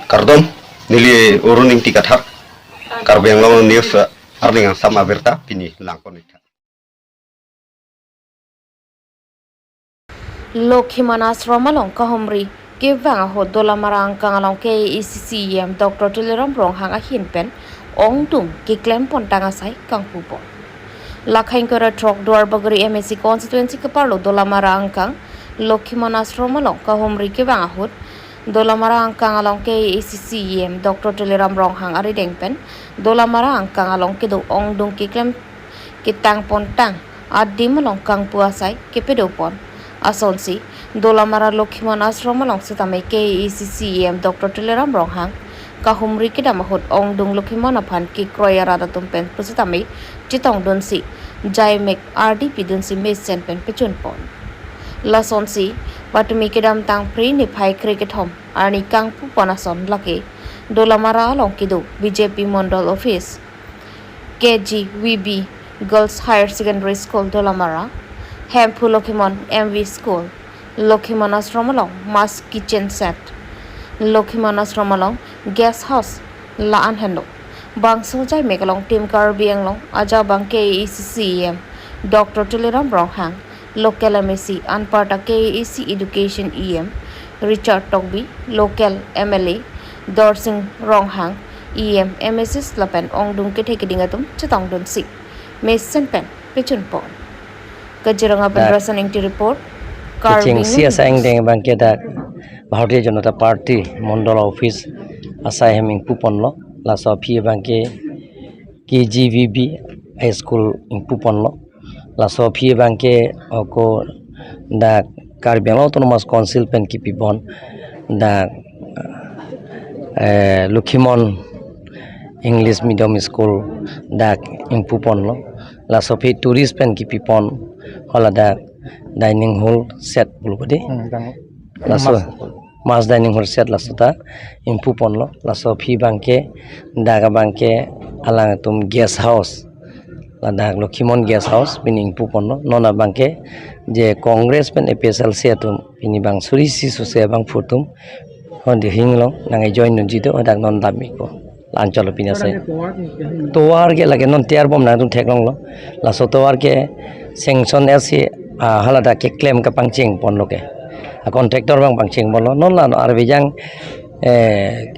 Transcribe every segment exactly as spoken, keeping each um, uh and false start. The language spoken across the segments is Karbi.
Kardom, neli Arun Ingti Kathar, Karbi Anglong News, eh, arni angsam abirta pini langpon-ik tha. Lokhiman Ashram along kahumri kevang ahut Dolamara angkang along K A A C C E M Doctor Tuliram Ronghang ahin pen ongdung keklem pontang asai kangpupon. Lakhai ingkoi ra throk Duarbagori M A C constituency keparlo Dolamara angkang Lokhiman Ashram along kahumri kevang ahut Dolamara angkang along K A A C C E M Doctor Tuliram Ronghang arideng pen Dolamara angkang along kedo ongdung keklem ketang pontang adim along kangpu asai kepadopon. Asonsi Dolamara Lokhiman Ashram along setame K A A C C E M Doctor Tuliram Ronghang kahumri kedam ahut ongdung Lokhiman aphan kekroi arat atum pen pusitame chetongdunsi jaimek ardi pidunsi mesen pen pechunpon. Lasonsi patumi kedamtang Phre niphai krekethom arni kangpupon ason lake Dolamara along kedo B J P Mondol Office, K G V B Girls Higher Secondary School Dolamara, Hemphu Lokhiman M V School, Lokhiman Ashram along Mass Kitchen Set, Lokhiman Ashram along Guest House, la-an henlo. Bangso jaimek along Team Karbi Anglong ajabang K A A C C E M Doctor Tuliram Ronghang, Local M A C anparta K A A C Education E M Richard Tokbi, Local M L A Dorsing Ronghang, E M, M S S lapen ongdung kethe keding atum chetongdunsi mesen pen pechunpon. Kaziranga pen Rasan Ingti report, Karbi Kecheng News. Si asai angdeng abangke dak Bharatiya Janata Party Mondol Office asai hem ingpuponlo, laso aphi abangke K G V B High School ingpuponlo. Laso aphi abangke ako dak Karbi Anglong Autonomous Council pen kipipon dak, eh, Lokhiman English Medium School dak ingpuponlo. Laso aphi tourist pen kipipon hala dak dining hall set bulu bade. Hmm, dang-, laso mass. Mass dining hall set laso ta ingpuponlo. Laso aphi abangke dak abangke alangtum guest house, ladak Lokhiman Guest House pini ingpuponlo. Non abangke je Congress pen A P H L C atum pini bang suri isi sose abangphu atum hon dihing along nang-e-join dunji do, hadak non dam-ikpo. La-anchot lo pini asai. Tovar ke lake non tiyar bom nangtum theklonglo. Laso tovar ke sanction isi, ah, hala dak keklem kapangchengponlo ke. A contractor abang pangchengponlo. Non la no arvejang, eh,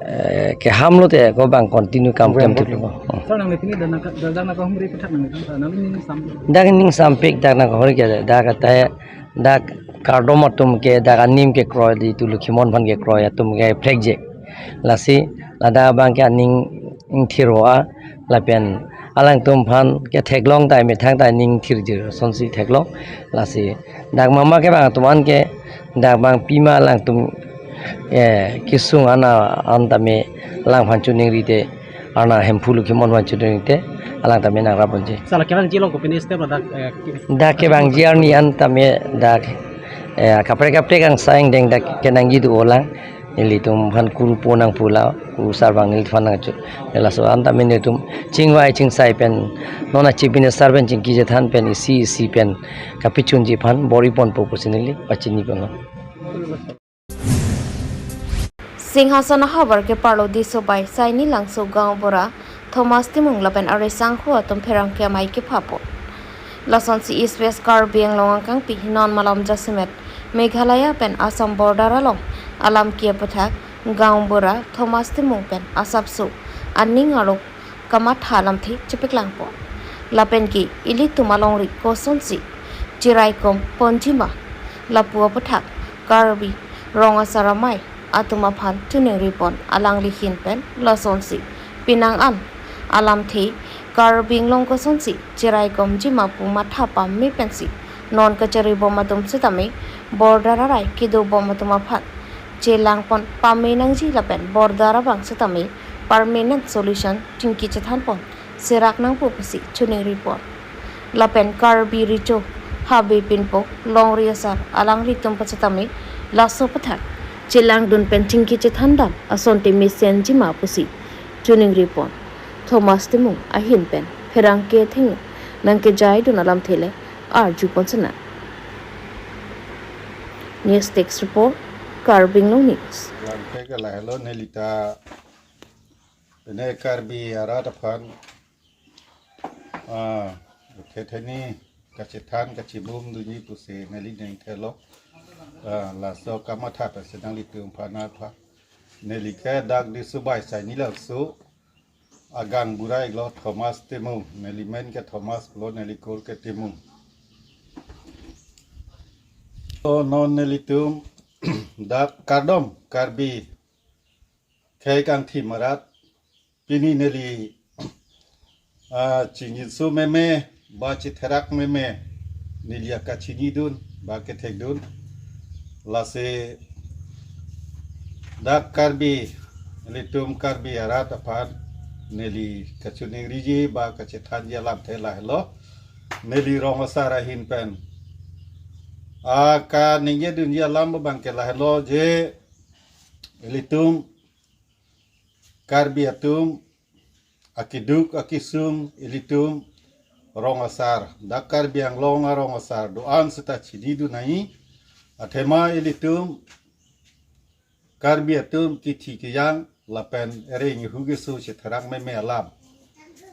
eh, keham lote ko abang continue kam klem thiplo. Sir, nang pini dana ka, dana kahumri aphuthak nang, nang ning sam. Dak ning sampik dak nang kahumri ke dak ata dak kardom atum ke dak anim kekroi di tu Lokhiman aphan kekroi atum ke phlekjek. Lasi ladak abangke aning ingthir hoa lapen alangtum aphan ke theklong tai methang tai ning thirjir asonsi theklong. Lasi dak mama kevang atum an ke dak bang pima alangtum, eh, kesung ana an tame alangphan choningri te, ana Hemphu Lokhiman aphan choningri te alang tame nangrap unji. Sala kevangji along kopine step dak, eh, ki- Dak kevangji arni an tame dak, eh, kaprek kaprek angsai angdeng dak kenangji do-olang. Nelitum aphan kurpo nangpulo, kurusar abang nelitum aphan nangcho. Laso an tame nelitum chingvai chingsai pen, non a Chief Minister pen chingki chethan pen, isi isi pen kapechunji aphan bor-iponpo pusi neli pachiniponlo. Singhason ahavar keparlo Disobai, Saini Langso, Gaonbura, Thomas Timung lapen arisangho atum pherangke amei kephapo. Lasonsi East West Karbi Anglong angkangpi non malom jasemet Meghalaya pen Assam border along alam ke aphuthak Gaonbura Thomas Timung pen asapso aning arlo kamatha alamthe chepaklangpo. Lapen ke ilitum alongri kosonsi cheraikom ponjima lapu aphuthak Karbi Rong Asar Amei atum aphan choningripon alangli ahin pen lasonsi penang an alamthe Karbi Anglong kosonsi cheraikomjima pu matha pame pensi non kacharibom atum setame border arai kedobom atum aphan chelangpon pame nangji lapen border abang setame permanent solution chingki chethanpon serak nangpo pusi choningripon. Lapen Karbi Recho Habe Pinpo Longri Asar alanglitum pen setame laso aphuthak chelangdun pen chingki chethandam asonte mesenjima pusi choningripon. Thomas Timung ahin pen pherangke athengno nangkejaidun alamthe le arjupon sena. News Desk Report, Karbi Anglong News. Langpek lahelo nelita pene Karbi arat aphan, ah, thetheni kachethan kachimum dunji pusi neli neng thelo. Ah, laso kamatha pensi nanglitum aphan apha. Neli ke dak Disubai Saini Langso, agang burai lo Thomas Timung, neli men ke Thomas lo, neli kur ke Timung. So non nelitum dak kardom Karbi khei kangthim arat, pini neli, ah, chingjinso meme ba chitherak meme neli akachinidun ba kethekdun. Lasi dak Karbi, nelitum Karbi arat aphan neli kachiningriji ba kachethanji alamthe lahelo. Neli rong asar ahin pen akaningjedunji alam abang ke lahelo je ilitum Karbi atum akeduk akesung ilitum rong asar, dak Karbi Anglong arong asar do-an seta chinidun nangji. Athema ilitum Karbi atum kithi kejang lapen ereng ehu keso chitherak meme alam.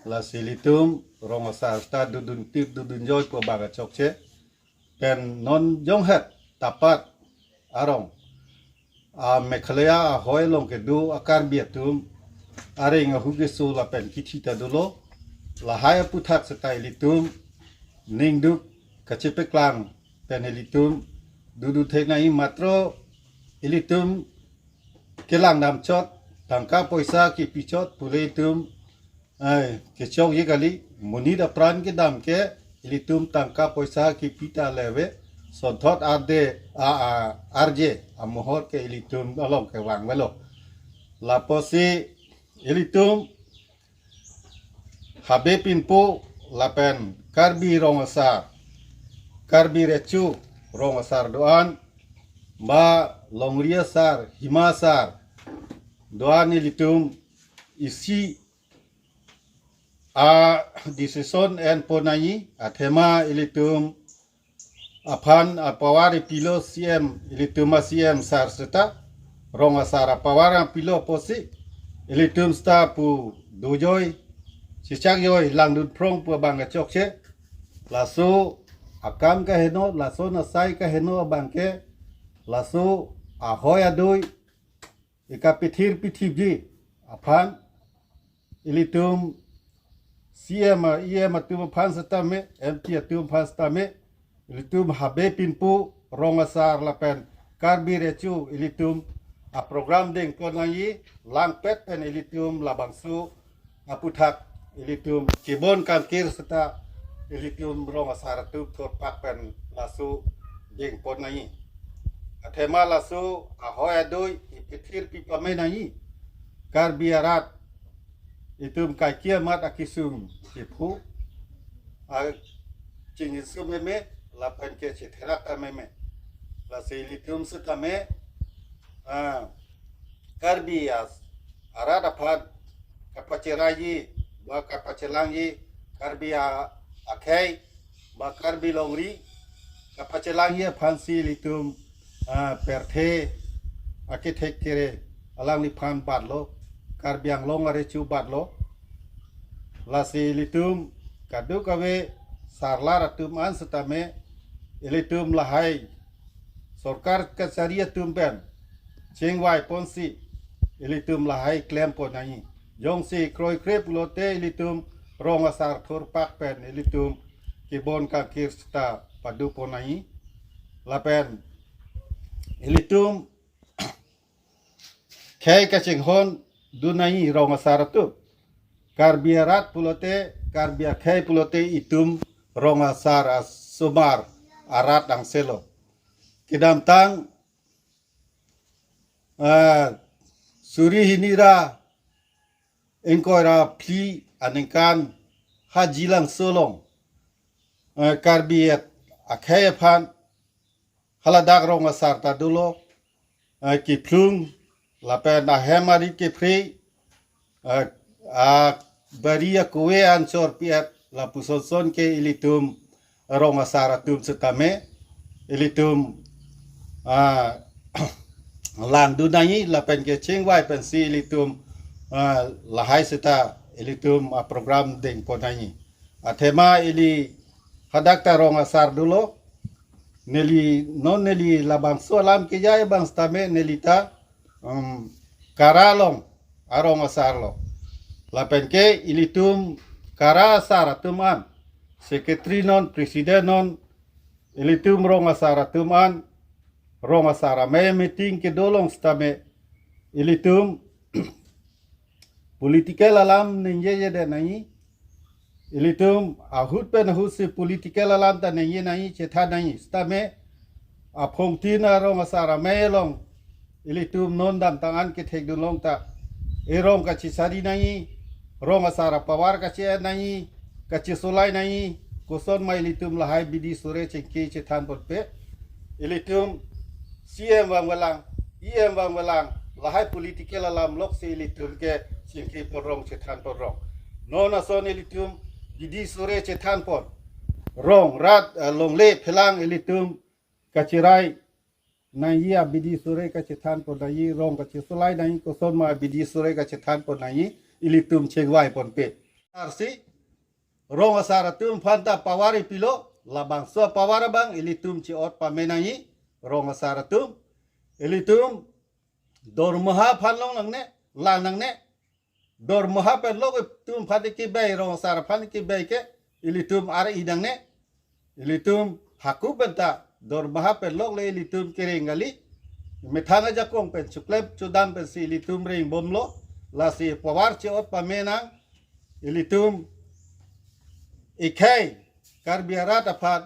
Lasi ilitum rong asar seta dodun tip dodun joi pu abang kachokche. Pen non jonghet tapat arong a Meghalaya ahoi along kedo a Karbi atum areng ahu keso lapen kithi ta dolo. Lahai aputhak seta ilitum ningduk kachepeklang pen ilitum dodun thek nangji, matro ilitum kelang damchot, tangka poisa kepichot pule ilitum ai kechokji kali. Monit apran kedam ke ilitum tangka poisa kepi ta le ave, sonthot arde a, a, arje amohor ke ilitum along kevang avelo. Lapusi ilitum Habe Pinpo lapen Karbi rong asar, Karbi Recho rong asar do-an, ba longri asar, hima asar do-an ilitum isi a decision enpon nangji. Athema ilitum aphan apower ipilo C M, ilitum a C M sar seta, rong asar apower apilo apotsi ilitum seta pu dojoi, chechakjoi, langdun phrong pu abang kachokche. Laso akam kaheno, laso asai kaheno abang ke, laso ahoi adoi ikapithir pithipji aphan ilitum C M, E M atum aphan setame, M P atum aphan setame, ilitum Habe Pinpo rong asar lapen Karbi Recho ilitum aprogram dengpon nangji. Langpet pen ilitum labangso aputhak ilitum kebon kangkir seta ilitum rong asar atum thurpak pen laso dengpon nangji. Athema laso ahoi adoi ipithir pipame nangji. Karbi arat itum kaike amat akesung kepho, a chingjinso meme lapen ke chitherak ta meme. Lasi ilitum setame, ah, Karbi as arat aphan kapacheraiji ba kapachelangji, Karbi a, akhei ba Karbi longri kapachelangji aphansi ilitum, ah, pirthe akethek kere alangliphan batlo, Karbi Anglong arecho batlo. Lasi ilitum kadokave sarlar atum an setame ilitum lahai sorkar kachari atum pen chingvai ponsi ilitum lahai klempon nangji. Jongsi kroikre pulote ilitum rong asar thurpak pen ilitum kebon kangkir seta padupon nangji. Lapen ilitum khei kachinghon dun nangji rong asar atum. Karbi arat pulote, Karbi akhei pulote itum rong asar asomar arat angselo. Kedamtang, eh, suri hini ra ingkoi ra phli aningkan Hajilangso along, eh, Karbi akhei aphan haladak rong asar ta dolo, eh, kephlung lapen ahem arit kephre, eh, abari akove anchor pi-et lapuson son ke ilitum rong asar atum setame ilitum, ah, langdun nangji lapen ke chingvai pensi ilitum, ah, lahai seta ilitum aprogram dengpon nangji. Athema ili hadak ta rong asar dolo. Neli non neli labangso alam kejai abang sitame neli ta, um, KARA along arong asar lo. Lapen ke ilitum KARA asar atum an, secretary non, president non, ilitum rong asar atum an, rong asar amei meeting kedo along sitame ilitum political alam ningjejedet nangji. Ilitum ahut pen ahut si political alam ta ningje nangji, chethan nangji. Sitame aphongtin arong asar amei along ilitum non damtang an kethekdun long ta, erong kachesari nangji, rong asar apower kache-en nangji, kachesolai nangji, koson ma ilitum lahai bidi sore chingki chethanponpe. Ilitum C M vangvelang, E M vangvelang, lahai political alam lok si ilitum ke chingkipon rong, chethanpon rong. Non ason ilitum bidi sore chethanpon rong, rat, eh, longle phelang ilitum kacherai nangji, abidi sore kachethanpon nangji, rong kachesolai nangji, koson ma bidi sore kachethanpon nangji, ilitum chingvaiponpe. Arsi rong asar atum aphan ta power ipilo, labangso power abang ilitum che-ot pame nangji, rong asar atum. Ilitum dormoha aphan long nangne, lang nangne. Dormoha pen lok itum aphan kebai, rong asar aphan kebai ke ilitum ar-i nangne. Ilitum hako pen ta dormoha pen lok le ilitum kereng kali. Methang ajakong pen chuklep chudam pensi ilitum rengbomlo. Lasi power che-ot pame nang, ilitum ikhei Karbi arat aphan,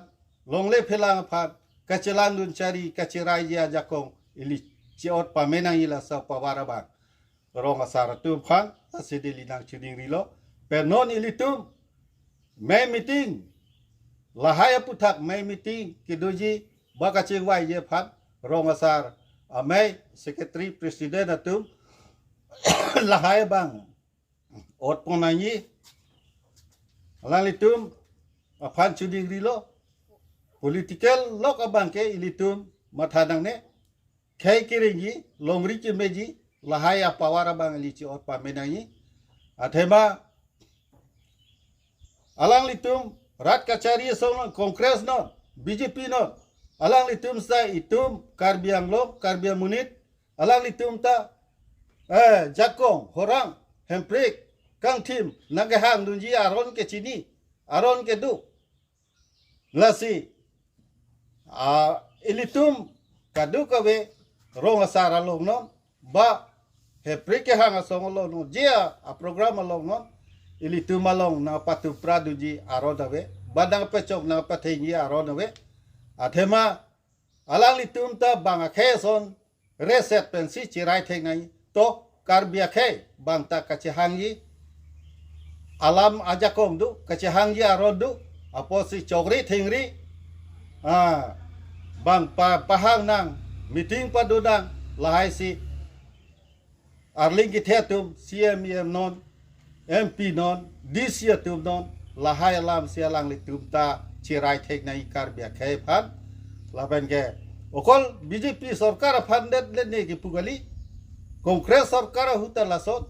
longle phelang aphan, kachelangdun chari, kacheraiji ajakong ili che-ot pame nangji laso power abang. Rong asar atum aphan, lasi neli nangchiningrilo. Pen non ilitum mei meeting, lahai aputhak mei meeting kedoji ba kachingvaiji aphan, rong asar amei, secretary, president atum lahai abang otpon nangji. Alanglitum aphan chiningrilo. Political lok abang ke ilitum matha nangne. Khei kerengji, longri kemeji, lahai apower abang ili che-ot pame nangji. Athema alanglitum rat kachari asong non, Congress non, B J P non, alanglitum sa itum Karbi Anglong, Karbi amonit, alanglitum ta, eh, jakong, horang, hemprek, kangthim nangkehangdunji aron kechini, aron kedo. Lasi, ah, ilitum kadokave rong asar along non, ba hemprek kehang asong along non, je a, aprogram along non, ilitum along nangpatupradunji aron ave, ba nangpechok nangpathengji aron ave. Athema alanglitum ta bang akhei ason reset pensi cherai thek nangji. To Karbi akhei bang ta kachehangji alam ajakong do, kachehangji aron do, apotsi chokri thengri, ah, bang pa, pahang nang, meeting pado nang, lahaisi arling kethe atum, C M, E M non, M P non, D C atum non, lahai alamsi alanglitum ta cherai thek nangji Karbi akhei aphan. Lapen ke okol B J P sorkar aphan det le ne kipu kali, Congress sorkar ahut ta lason,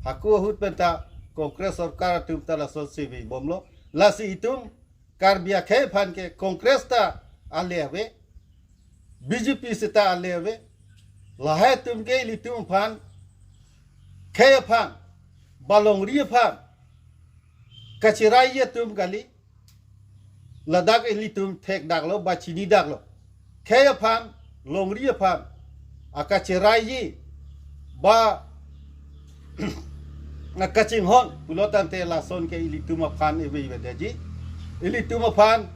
hako ahut pen ta Congress sorkar atum ta lasonsi vebomlo. Lasi itum Karbi akhei aphan ke Congress ta ale ave, B J P seta ale ave. Lahai atum ke ilitum aphan, khei aphan, ba longri aphan kacheraiji atum kali. Ladak ilitum thekdaklo, ba chinidaklo. Khei aphan, longri aphan akacheraiji, ba akachinghon pulo tangte lason ke ilitum aphan ive ivedeji. Ilitum aphan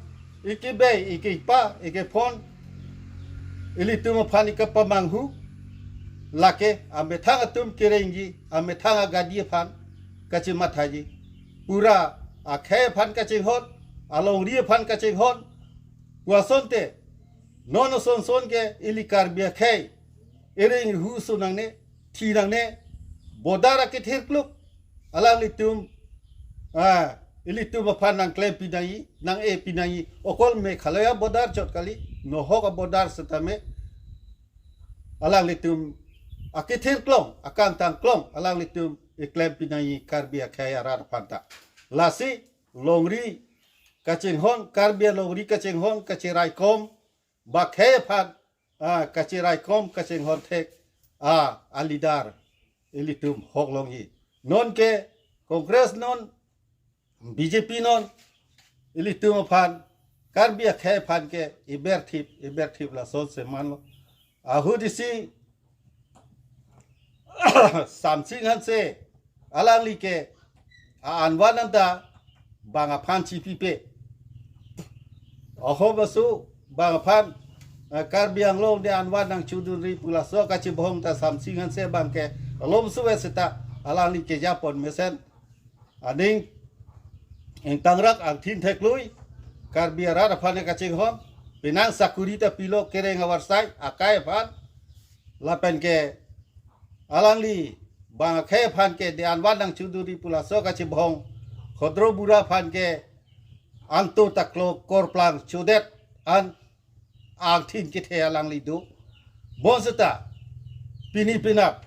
ikebai, ikepa, ikephon, ilitum aphan ikepamanghu, lake amethang atum kerengji, amethang agadi aphan kachimathaji. Pura akhei aphan kachinghon, alongri aphan kachinghon pu asonte, non ason son ke ili Karbi akhei ereng hu su nangne, thi nangne, bodar akethir kluk alanglitum, ah, ilitum aphan nangklempi nangji, nang-epi nangji. Okol Meghalaya bodar chot kali, nohok abodar setame alanglitum akethir klong, akangtang klong alanglitum iklem pinangji Karbi akhei arat aphan ta. Lasi longri kachinghon, Karbi alongri kachinghon, kachiraikom, ba khei aphan, ah, kachiraikom kachinghon thek, ah, a leader ilitum hok longji. Non ke Congress non, B J P non, ilitum aphan, Karbi akhei aphan ke iberthip, iberthip lason semanlo. Ahut isi Samsing Hanse alangli ke a-anvan anta bang aphan chipipe. Oho basu bang aphan, eh, Karbi Anglong de-anvan nangchudunri pu laso kachibong ta Samsing Hanse bang ke alom suwe seta alangli kejapon mesen aning ingtangrak angthin theklui, Karbi arat aphan kachinghon, penang sakuri ta pilo kereng avarsai akai aphan, lapen ke alangli bang akhei aphan ke de-anvan nangchudunri pu laso kachibong, khodro bura aphan ke angto taklo korplang chodet an angthin kethe alangli do. Bonseta pini penap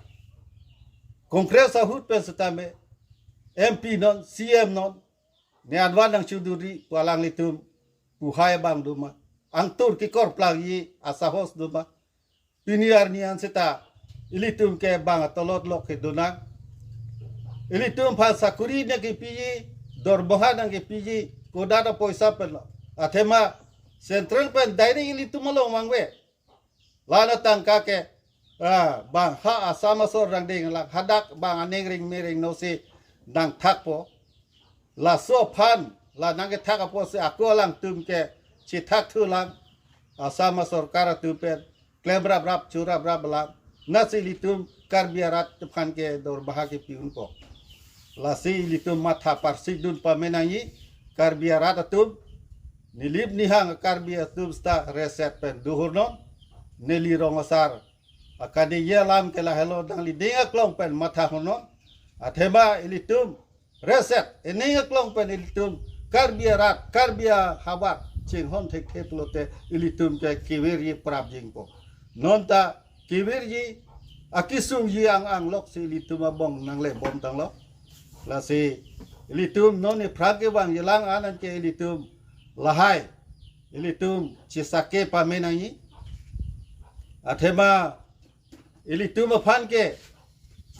Congress ahut pen setame M P non, C M non, ne-anvan nangchudunri pu alanglitum puhai abang doma, angtur kekorplangji asahos doma. Pini arni an seta ilitum ke bang atolot lok kedonang. Ilitum aphan sakuri nangkepiji, dormoha nangkepiji, kodat apoisa penlo. Athema central pen direct ilitum along vangve. Lana tangka ke, ah, bang ha Assam asor rangding lang hadak bang aning ring miring nosi nangthakpo. Laso aphan la nangkethak apotsi ako alangtum ke chithakthu lang, Assam asorkar atum pen klem raprap, chu raprap lang. Lasi ilitum Karbi arat aphan ke dormoha kepi unpo. Lasi ilitum matha parsikdun pame nangji, Karbi arat atum, nilip nihang Karbi atum seta reset pen dohornon, neli rong asar akaningje alam ke lahelo, nangli ning aklong pen matha hornon. Athema ilitum reset, ining aklong pen ilitum Karbi arat, Karbi ahavar chinghon thekthe pulote ilitum ke kevirji prapjingpo. Non ta kevirji akesungji ang-ang loksi ilitum abong nanglebom tanglo. Lasi ilitum non iphrang kevangji lang an anke ilitum lahai ilitum chisake pame nangji. Athema ilitum aphan ke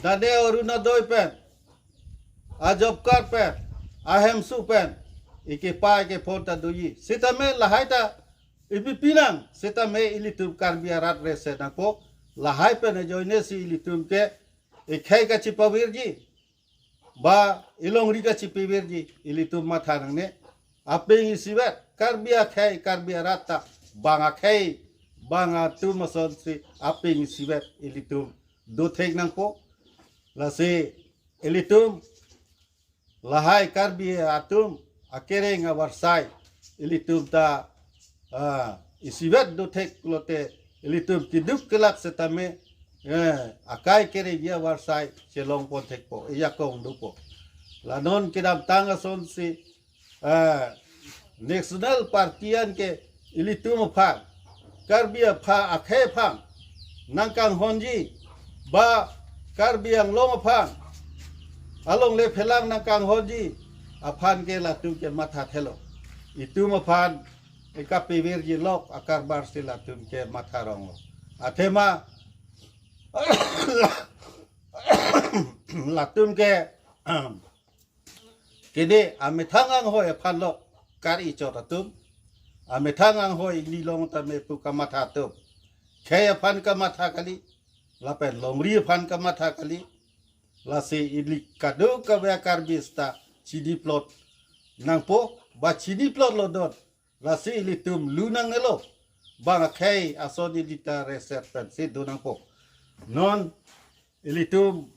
dane Orunodoi pen, a-job card pen, ahemso pen, ikepai kephon ta doji. Sitame lahai ta ipipi nang, sitame ilitum Karbi arat reset nangpo, lahai pen ajoine si ilitum ke ikhei kachipavirji, ba ilongri kachipivirji, ilitum matha nangne. Apeng isivet, Karbi akhei, Karbi arat ta bang akhei, bang atum asonsi apeng isivet ilitum dothek nangpo. Lasi ilitum lahai Karbi atum akereng avarsai ilitum ta, ah, isivet dothek lote ilitum keduk kelak setame, eh, akai kerengji avarsai chelongpon thekpo, ijakong dopo. La non kedamtang asonsi, eh, National Party an ke ilitum aphan, Karbi apha akhei aphan nangkanghonji, ba Karbi Anglong aphan, alongle phelang nangkanghonji aphan ke latum ke mathathelo. Itum aphan ikapivirji lok akarbar si latum ke matha ronglo. Athema latum ke kede amethang anghoi aphan lok kar-ichot atum, amethang anghoi ili long tame pu kamatha atum. Khei aphan kamatha kali, lapen longri aphan kamatha kali. Lasi ili kadokave Karbi seta chiniplot nangpo, ba chiniplotlo don. Lasi ilitum lu nangnelo, bang akhei ason ili ta reset pensi do nangpo. Non ilitum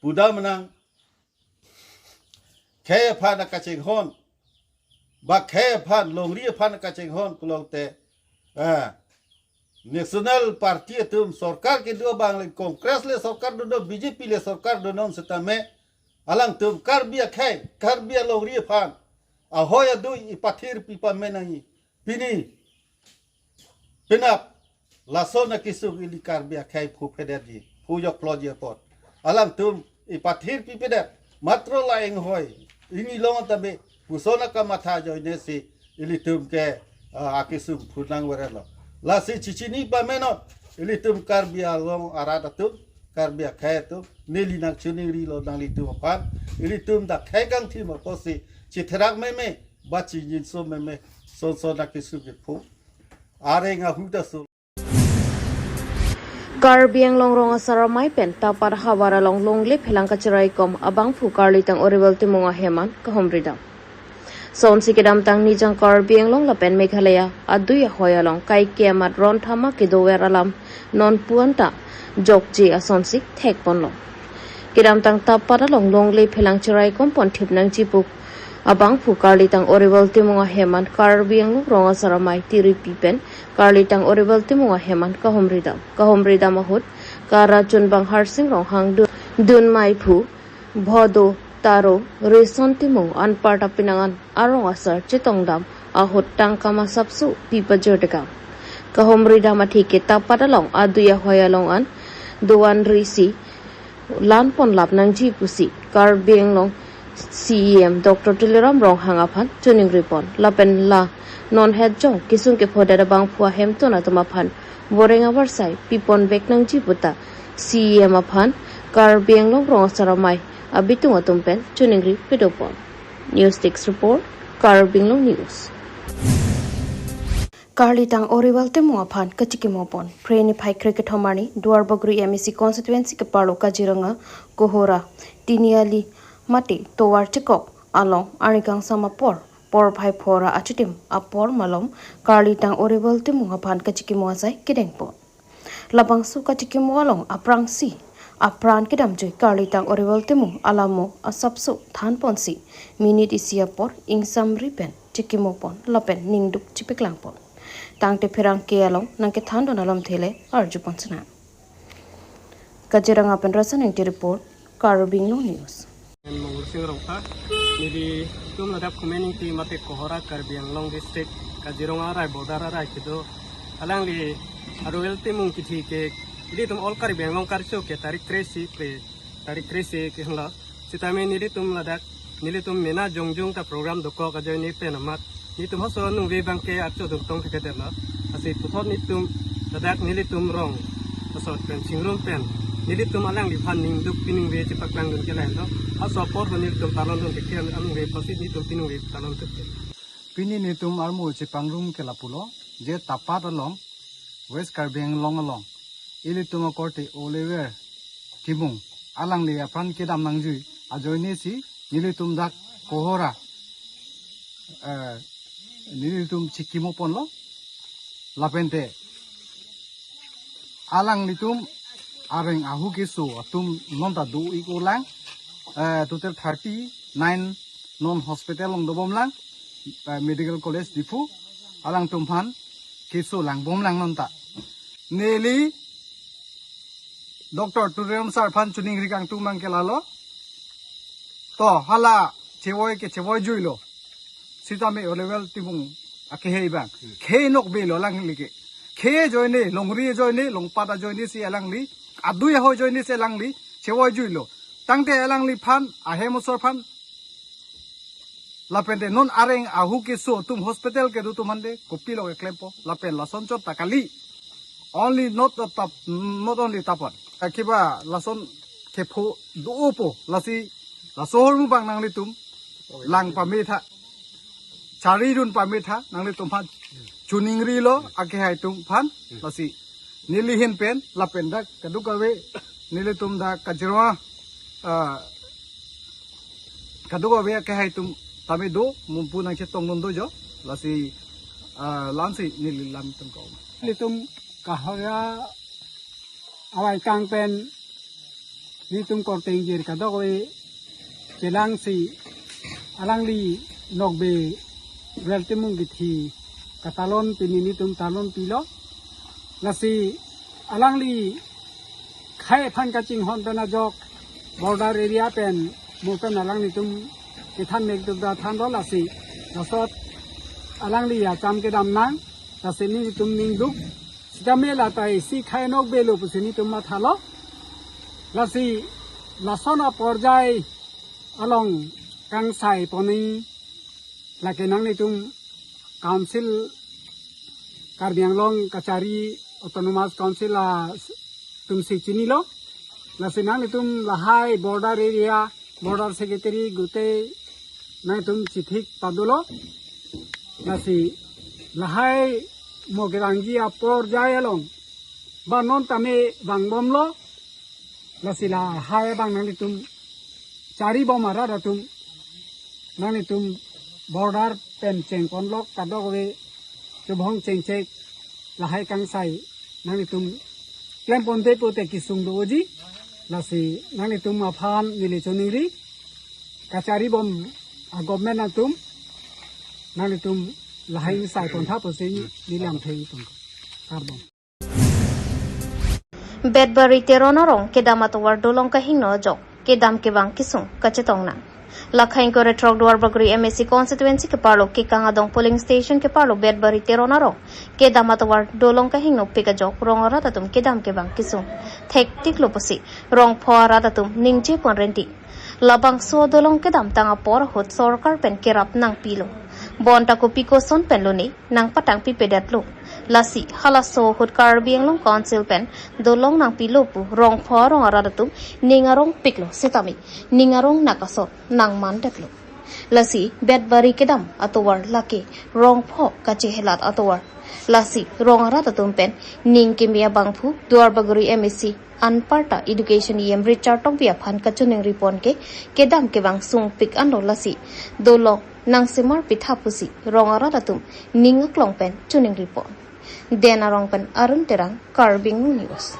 pudam nang khei aphan kachinghon, ba khei aphan, longri aphan kachinghon pulote, eh, National Party atum sorkar kedo abang le, Congress le sorkar donon, B J P le sorkar donon setame alangtum Karbi akhei, Karbi alongri aphan ahoi adui ipathir pi pame nangji. Pini penap Lason akesung ili Karbi akhei phu phedet ji, phu jokplo ji apot. Alangtum ipathir pipedet, matro la enghoi, ini long tabe, puson akamatha ajoine si, ilitum ke, ah, akesung phunang verelo. Lasi chichini pamenon, ilitum Karbi Anglong arat atum, Karbi akhei atum, neli nangchiningrilo nanglitum aphan, ilitum dak khei kangthim apotsi, chitherak meme, ba chingjinso meme, son son akesung kephu. Areng ahu ta so. Karbi Anglong Rong Asar Amei pen Tapat havar along longle phelang kachiraikom abangphu Karlitang Oriwel Timung ahem an kahumridam. Sonsi kedamtang Nijang Karbi Anglong lapen Meghalaya adui ahoi along kaike amat ron thama kedover alam non puanta jokje asonsi thekponlo. Kedamtang Tapat along longle phelang chiraikom pon thip nangji pu abangphu Karlitang Oriwel Timung ahem an Karbi Anglong Rong Asar Amei tiripi pen Karlitang Oriwel Timung ahem an kahumridam. Kahumridam ahut kara chunbang Harsing Ronghang dun, dunmai phu, Bhodo, Taro, Reson Timung anparta penang an arong asar chetongdam ahut tangka masapsu pi pajirtekang. Kahumridam atheke Tapat along adui ahoi along an doan risi lan ponlap nangji pusi Karbi Anglong C E M Doctor Tuliram Ronghang aphan chiningripon lapen la non hetjong kesung kephodet abangphu ahemtun atum aphan boreng avarsai pipon vek nangji puta C E M aphan Karbi Anglong Rong Asar Amei abitung atum pen chiningri pedopon. News Desk Report, Karbi Anglong News. Karlitang Oriwel Timung aphan kachikimopon. Phre niphai kre kethom arni Duarbagori M A C constituency keparlo Kaziranga, Kohora, Tiniali mate tovar chekok along arni kangsam apor, porphai phora achitim apor malom Karlitang Oriwel Timung aphan kachikimo asai kedengpon. Labangso kachikimo along aphrangsi apran kedamjui Karlitang Oriwel Timung alamo asapso thanponsi minute isi apor ingsamri pen chikimopon lapen ningduk chipeklangpon. Tangte pherangke along nangkethandun alamthe le arjupon sinang. Kaziranga pen Rasan Engti report, Karbi Anglong News. Mongol Sing Rongphar, nelitum ladak Khumen Engti mate Kohora, Karbi Anglong District, Kaziranga arai border arai kedo. Alangli Oriwel Timung kithi ke, ilitum all Karbi Anglong karcho ke tarik kre-isi pre, tarik kre-isi ke hanglo. Sitame nelitum ladak, nelitum mena jongjong ta program dokok ajoine pen amat, nelitum halaso aningve abangke archo dun tong thekthedetlo. Lasi puthot nelitum ladak nelitum rong asor pen chingrum pen nelitum alangliphan ningduk piningve chepaklangdun ke lahenlo. Halaso apor nelitum talondun ke aningve apotsi nelitum piningve talon thekthedetlo. Pini nelitum armu chepangrum ke lapulo, je Tapat along, West Karbi Anglong along, ilitum akorte Oliver Timung, alangli apran kedam nangjui ajoine si nelitum dak Kohora, eh, nelitum chikimoponlo, lapente alanglitum areng ahu keso atum non ta do-ik-o lang, eh, total thirty nine non hospital along dobomlang, eh, Medical College Diphu, alangtum aphan keso langbomlang non ta. Neli Doctor Tuliram sir aphan chiningri kangtung abangke lalo. To hala chevoi ke chevoijuilo. Sitame Oliver Timung akehei abang. Khei nokbe lo alangli ke. Khei ajoine, longri ajoine, longpat ajoine si alangli, adui ahoi ajoine si alangli chevoijuilo. Tangte alangliphan, ahem asor aphan, lapente non areng ahu keso atum hospital kedo atum aphan de kopilo keklempo, lapen lason chot ta kali. Only not a Tap-, not only Tapat. Akiba lason kepho do-opo, lasi laso ahormu abang nanglitum lang pametha, charidun pametha, nanglitum aphan chiningrilo, akehai atum aphan, lasi neli ahin pen, lapen dak kadokave, nelitum dak Kaziranga, ah, kadokave akehai atum tame do, mumpu nangchetongdun dojo, lasi, ah, la-ansi neli lam tum kau. Nelitum Kohora avaikang pen nelitum korte ingjir kadokave chelangsi alangli nokbe Oriwel Timung kithi katalon pini nelitum talonpilo. Lasi alangli khei aphan kachinghon pen ajok border area pen mo pen alanglitum kethan mek tum ta thanlo, lasi lasot alangli acham kedam nang, lasi nelitum ningduk Jamela tai si khai nok belo pusi nelitum mathalo. Lasi lason aporjai along kangsai pon-i lake nanglitum Council, Karbi Anglong Kachari Autonomous Council atumsi chinilo. Lasi nanglitum lahai border area, border secretary gute nanglitum chithik padolo. Lasi lahai mo kerangji aporjai along ba non tame vangbomlo. Lasi lahai abang nanglitum charibom arat atum, nanglitum border pen chengponlok kadokave chubhong chengchek lahai kangsai nanglitum klemponde pute kesung doji. Lasi nanglitum aphan neli choningri, kacharibom a-government atum, nanglitum lahai ingsai pontha pusi neli lamthe ingtung. Kardom. Betbari Teron arong kedam atovar dolong kahingno ajok kedam kevang kesung kachetong nang. Lakhai ingkoi ra throk Duarbagori M A C constituency keparlo Kekang Adong polling station keparlo Betbari Teron arong kedam atovar dolong kahingnopik ajok rong arat atum kedam kevang kesung thektiklo pusi rongpho arat atum ningje pon renti. Labangso dolong kedamtang apor ahut sorkar pen kerap nangpilo. Bonta kopi koson pen lone nangpatang pipedetlo. Lasi halaso ahut Karbi Anglong Council pen dolong nangpilo pu rongpho arong arat atum ning arongpiklo setame ning arong nakasot nangmandetlo. Lasi Betbari kedam atovar lake rongpho kachehelat atovar. Lasi rong arat atum pen ning keme abangphu Duarbagori M A C anparta Education E M Richard Tokbi aphan kachoningri pon ke kedam kevang sungpik anlo, lasi dolong nangsemar pitha pusi rong arat atum ning aklong pen choningri pon. Den Arong pen Arun Terang, Karbi Anglong News.